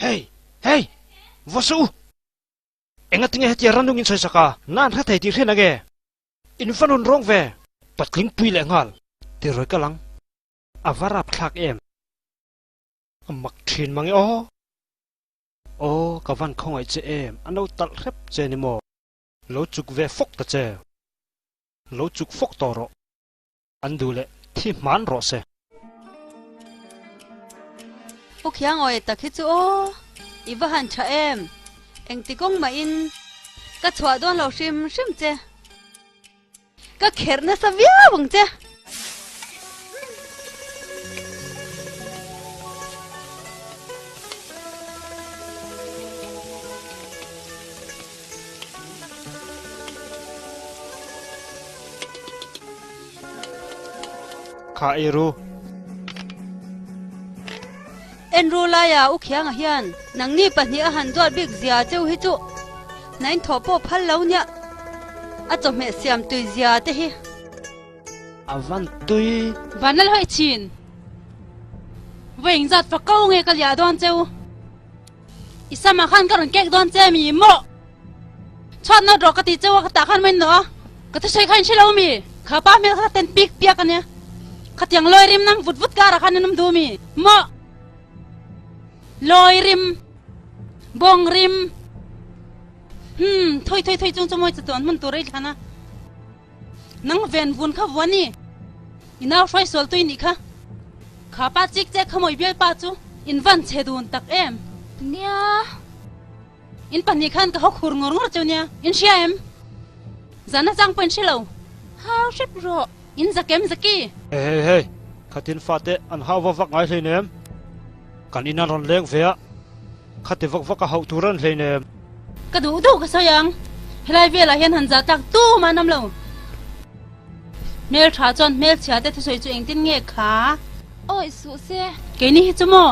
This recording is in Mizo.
Hey! Hey! Vaw suh u! Engatinge hetia ranung in sawi sak a, na an hre thei tih hriat ange? In va nun rawng ve! Patling pui leh nghal ti rawi kal ang. A va rap thlak em? A mak thin mange aw! Aw, ka van khawngaih che em, a no talh hrep che ni maw? Lo chuk ve fawk ta che. Lo chuk fawk tawh rawh. An duh leh thi hman rawh se. Pu Khiangawi tak hi chu aw, i va han tha em? Engti kawng mahin ka chhuah dawn lo hrim hrim che. Ka kherh nasa viau ang che. Kha ei ru. En ru laia u Khianga hian nangni pahnih a han duat bik zia cheu hi chu hnain thawh pawh phal lo nia a chawhmeh siam tui zia te hi. A van tui. Vanlal hawi thin. Vawi engzat fa ko nge ka liah dawn cheu. I samah khan ka rawn kek dawn che mi maw? Chhuat nawt rawh ka ti cheu a, ka tah khan mai nawh a, ka thusawi kha in hre lo mi? Kha pa hmel kha ka ten pik piak a nia, khatiang lawi rim nam vut vut karah khan in awm duh mi maw? Lawi rim, bawng rim, hmm, thawi thawi thawi chung chu mawi chatuan hmun tur a i thlan a, nang ven vun kha vuan i, i nau hruai sual tui nih kha. Kha pa chik che kha mawi bialpa chu in van chhe dun tak em? Nia. In pahnih khan ka haw khur ngawr ngawr cheu nia, in hria em? Zan atang pawh in hre lo. Hau hrep rawh. In zak em Zaki? Hei hei hei, khatin fate an hau vak vak ngai hleinem. Kan in an rawn leng ve a, khati vak vak a hauh tur an hleinem. Ka duh duh ka sawi ang, helai velah hian han zah tlak tum an awm lo. Hmeltha chuan hmelchhia te thusawi chu engtin nge kha? Awi suh se. Keini hi chu maw?